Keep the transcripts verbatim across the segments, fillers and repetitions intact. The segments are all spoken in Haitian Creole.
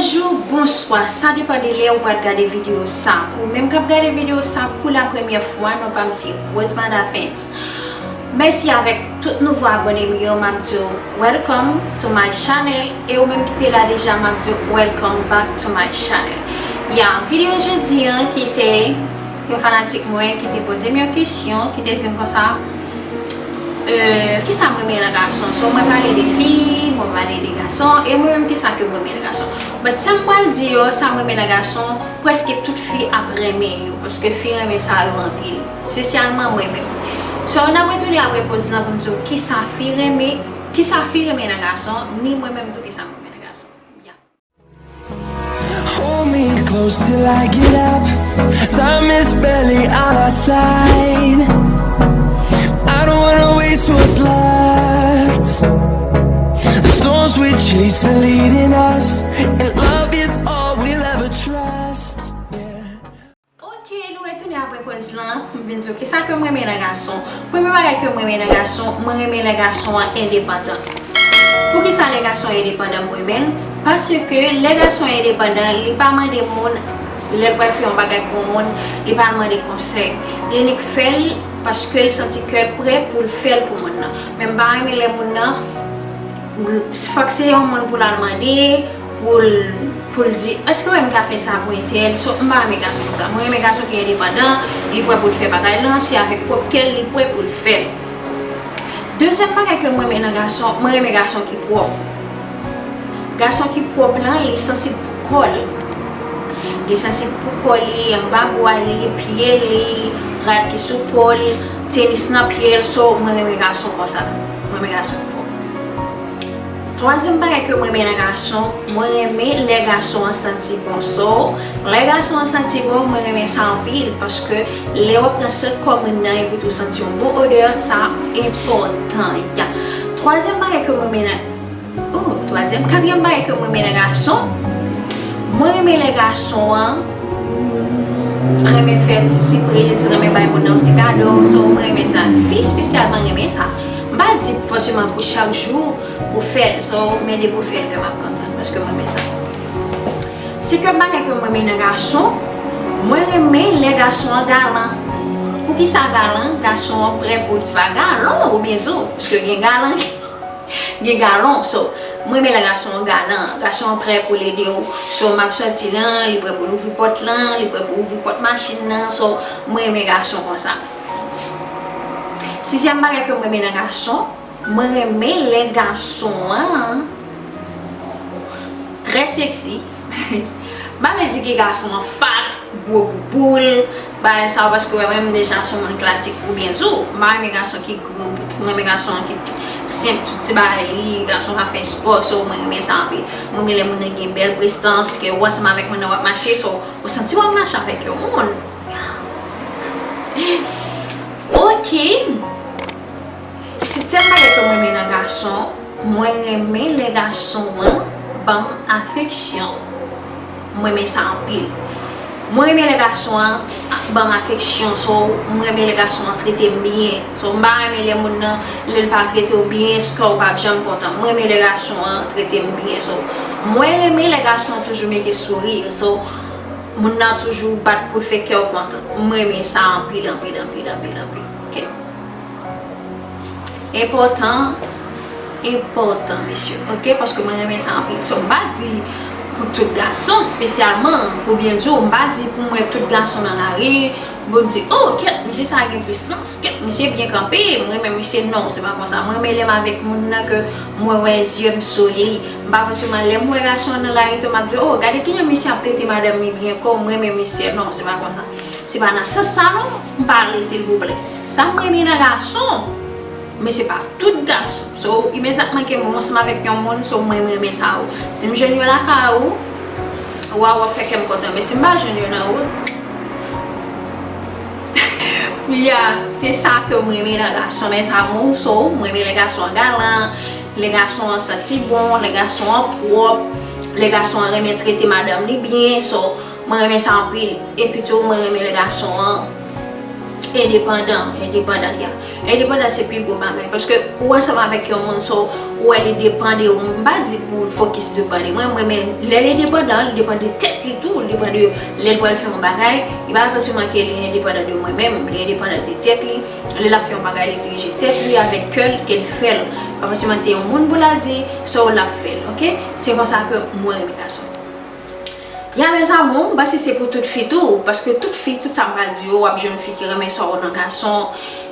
Bonjou, bonswa, sa depann de lè ou pral gade videyo sa. Pou ou menm k ap gade videyo sa pou la premyè fwa, non pa m se Rosemada Vens. Mèsi avèk tout nouvo abòne m yo, m ap di w welcome to my channel. E ou menm ki te la deja, m ap di w welcome back to my channel. Ya, videyo jodi an ki se yon fanatik mwen ki te poze m yon kesyon, ki te di m konsa, euh, kisa m renmen nan gason? So, mwen pale de fi, mwen pale de gason, e mwen menm kisa ke m renmen nan gason? But sa m pral di yo, sa m renmen nan gason, prèske tout fi ap renmen yo, paske fi renmen sa yo anpil, espesyalman mwen menm. So, n ap retounen apre poz lan pou m di w kisa fi renmen, kisa fi renmen nan gason, ni mwen menm tou kisa m renmen nan gason. Ya. Hold me close till I get up. Time is barely on our side. I don't wanna waste what's left. The storms we chase are leading us, and love is all we'll ever trust. Yeah. Ok, nou retounen apre poz lan. M vin di w kisa ke m renmen nan gason. Premye bagay ke m renmen nan gason, mwen renmen lè gason an endepandan. Poukisa lè gason endepandan m renmen l? Paske lè gason endepandan, li pa mande moun, lè l pral fè yon bagay pou yon moun, li pa mande konsèy. Li nik fè l paske l santi ke l prè pou l fè l pou moun nan. Men m pa renmen lè moun nan, fòk se yon moun pou l al mande, pou l, pou l di, èske w wè m ka fè sa pou entèl? So, m pa renmen gason konsa. Mwen renmen gason ki endepandan, li prè pou l fè bagay lan, se avèk pwòp kè l, li prè pou l fè l. Dezyèm bagay ke mwen renmen nan gason, mwen renmen gason ki pwòp. Gason ki pwòp lan, li sansib pou kò l. Li sansib pou kò li, anba bra li, pye li, rad ki sou po l, tenis nan pye l, so mwen renmen gason konsa. Mwen renmen gason ki pwòp. Twazyèm bagay ke mwen renmen nan gason, mwen renmen lè gason an santi bon. So, lè gason an santi bon, mwen renmen sa anpil, paske lè w ap pran sant kò moun nan epi tou w santi yon bon odè, sa enpòtan, ya. Twazyèm bagay ke mwen renmen nan, oh, twazyèm, katriyèm bagay ke mwen renmen nan gason, mwen renmen lè gason an renmen fè ti sipriz, renmen bay moun nan ti kado, so mwen renmen sa. Fi espesyalman renmen sa. M pa di fòseman pou chak jou, pou fè l, so, men depi w fè l ke m ap kontan, paske mwen renmen sa. Sizyèm bagay ke mwen renmen nan gason, mwen renmen lè gason an galan. Poukisa galan? Gason an prè pou l, se pa galon, oubyen zo, paske gen galan, gen galon, so, mwen renmen lè gason an galan, gason an prè pou l ede w, so, m ap sòti lan, li prè pou l ouvri pòt lan, li prè pou l ouvri pòt machin nan, so, mwen renmen gason konsa. Sizyèm bagay ke mwen renmen nan gason, mwen renmen lè gason an trè seksi. M pa vle di ke gason an fat, gwo bouboul, bagay sa yo, paske wè mwen menm deja se yon moun klasik pou byen di w. M pa renmen gason ki gwo bout, mwen renmen gason an ki senp, tout ti bagay li, gason ka fè spò, so mwen renmen sa anpil. Mwen renmen lè moun nan gen bèl prestans, ke ou ansanm avèk moun nan w ap mache, so ou santi w ap mache avèk yon moun. Ok. Setyèm bagay ke mwen renmen nan gason, mwen renmen lè gason an ban m afeksyon. Mwen renmen sa anpil. Mwen renmen lè gason an ban m afeksyon, so mwen renmen lè gason an trete m byen. So m pa renmen lè moun nan, lè l pa trete w byen, kè w p ap janm kontan. Mwen renmen lè gason an trete m byen. So mwen renmen lè gason an toujou mete souri. So moun nan toujou bat pou l fè kè w kontan. Mwen renmen sa anpil, anpil, anpil, anpil, anpil. Ok. Enpòtan, enpòtan, mesye. Ok, paske mwen renmen sa anpil. So, m pa di pou tout gason, espesyalman, pou byen di w, m pa di pou m wè tout gason nan lari, pou m di, oh, kèt, mesye sa gen prestans, kèt, mesye byen kanpe, mwen renmen mesye. Non, se pa konsa. Mwen renmen lè m avèk moun nan ke mwen wè zye m sou li. M pa fòseman lè m wè gason an nan lari, se m ap di, oh, gade kijan misye ap trete madanm li byen, kò mwen renmen misye. Non, se pa konsa. Se pa nan sans sa non, m pale silvouplè. Sa m renmen nan gason, men se pa tout gason. So, imedyatman ke m ansanm avèk yon moun, so mwen renmen sa ou. Si m jwenn yo lakay ou, wa w ap fè kè m kontan. Men si m pa jwenn yo nan wout, ya, se sa ke m renmen nan gason, mes amours. So, mwen renmen lè gason an galan, lè gason an santi bon, lè gason an pwòp, lè gason an renmen trete madanm li byen. So, mwen renmen sa anpil. Epi tou, mwen renmen lè gason an endepandan, endepandan, ya. Endepandan se pi gwo bagay, paske ou ansanm avèk yon moun, so, ou wè li depann de ou. M pa di pou l fokis depann de mwen, mwen, men lè l endepandan, li depann de tèt li tou, li depann de lè l pral fè yon bagay, li pa fòseman ke li endepandan de mwen menm, li endepandan de tèt li. Lè l ap fè yon bagay, li dirije tèt li avèk kè l, ke l fè l. Pa fòseman se yon moun pou l al di, so l ap fè l, oke? Se konsa ke mwen renmen gason. Ya, mes amours, m panse se pou tout fi tou, paske tout fi, tout sa m pral di yo, w ap jwenn fi ki renmen sa w nan gason,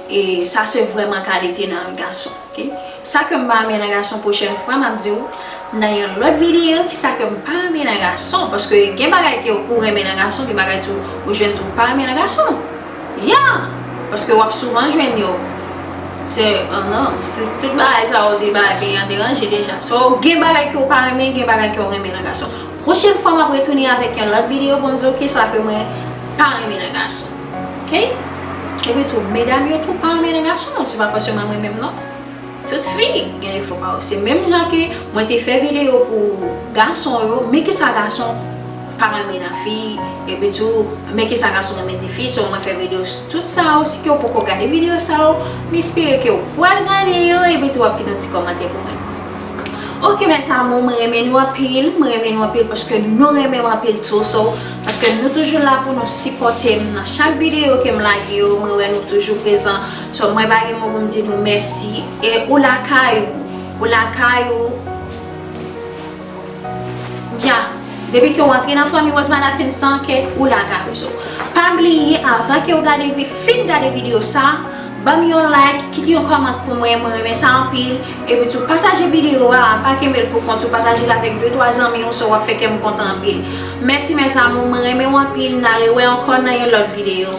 e sa se vrèman kalite nan yon gason, oke? Sa ke m pa renmen nan gason, pwochèn fwa, m ap di w nan yon lòt videyo, kisa ke m pa renmen nan gason, paske gen bagay ke ou renmen nan gason, gen bagay tou, ou jwenn tou pa renmen nan gason. Ya! Paske w ap souvan jwenn yo. Se, oh non, se tout bagay sa yo te bagay peyi an te ranje deja. So, gen bagay ke w pa renmen, gen bagay ke w renmen nan gason. Pwochèn fwa m ap retounen avèk yon lòt videyo pou m di w kisa ke mwen pa renmen nan gason. Oke? Epi tou, medam yo tou pa renmen nan gason, se pa fòseman mwen menm non. Tout fi gen defo pa yo. Se menm jan ke mwen te fè videyo pou gason yo, men kisa gason pa renmen nan fi, epi tou, men kisa gason renmen di fi, so mwen fè videyo sou tout sa yo. Si ke w poko gade videyo sa yo, m espere ke w pral gade yo, epi tou w ap kite yon ti kòmantè pou mwen. Oke, mes amours, mwen renmen nou anpil, mwen renmen nou anpil paske nou renmen m anpil tou, so, paske nou toujou la pou nou sipòte m nan chak videyo ke m lage yo, mwen wè nou toujou prezan. So, mwen pa gen mo pou m di nou mèsi. E ou lakay ou, ou lakay ou. Ya, depi ke w antre nan fanmi Rosemana Finsan, ke ou lakay ou. So, pa bliye, avan ke w gade vi-, fin gade videyo sa, ban m yon like, kite yon kòmant pou mwen, mwen renmen sa anpil. Epi tou, pataje videyo a, pa kenbe l pou kont ou, pataje l avèk de twa zanmi w, so w ap fè kè m kontan anpil. Mèsi, mes amours, mwen renmen w anpil, n a rewè ankò nan yon lòt videyo.